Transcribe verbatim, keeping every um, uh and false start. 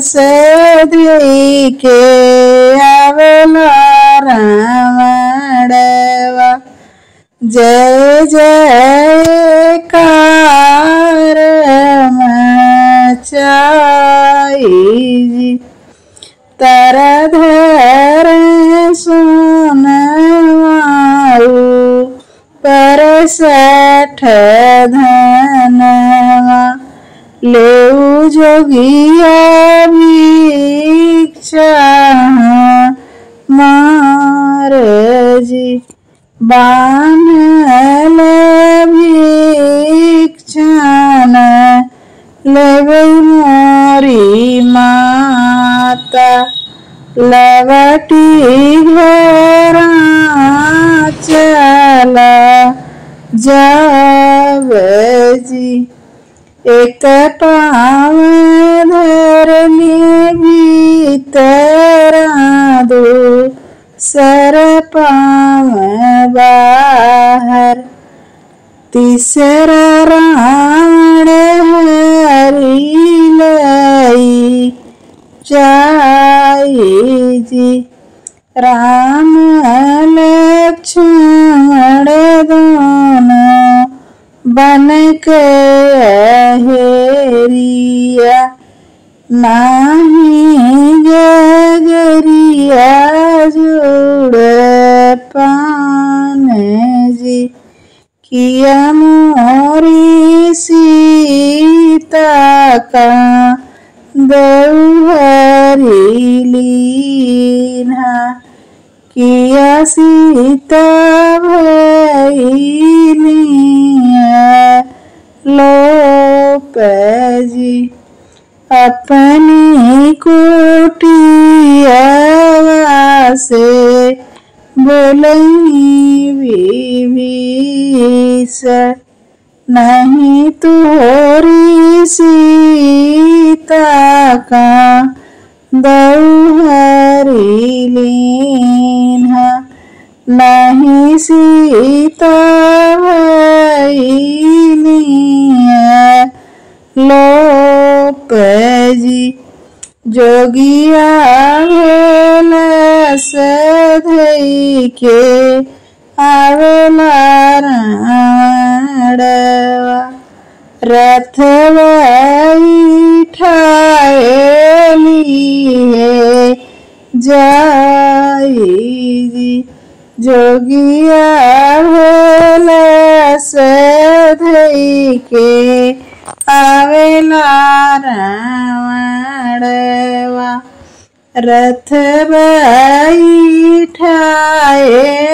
से धई के आवेला रावणवा। जय जयकार मचाई जी। तर धर सोनवाऊ पर सठ धनवा। लेऊ जोगिया भिक्षा मार जी। बान्हल भिक्षण लेबै मोरी माता। लवटी घरा चला जाव जी। एक पाँव धरली भीतरा, दूसर पाँव बाहर। तीसरा रावण हरि लई जाई जी। राम लक्ष्मण दोनों बन के अहेरिया। नाही गगरिया जुड़ पान जी। किया मोरी सीता का दौहरी लीन्हा। किया सीता भइलिया लोप जी। अपनी कुटियावा से बोलई विभीषण। नहीं तोरी सीता का दौहरी लीन्हा। नहीं सीता भइलिया लोप जी। जोगिया भेलस धई के आवेला रावणवा। रथवा उठाए लिहे जाई जी। जोगिया भेलस धई के आवेला रावणवा। रथवा उठाए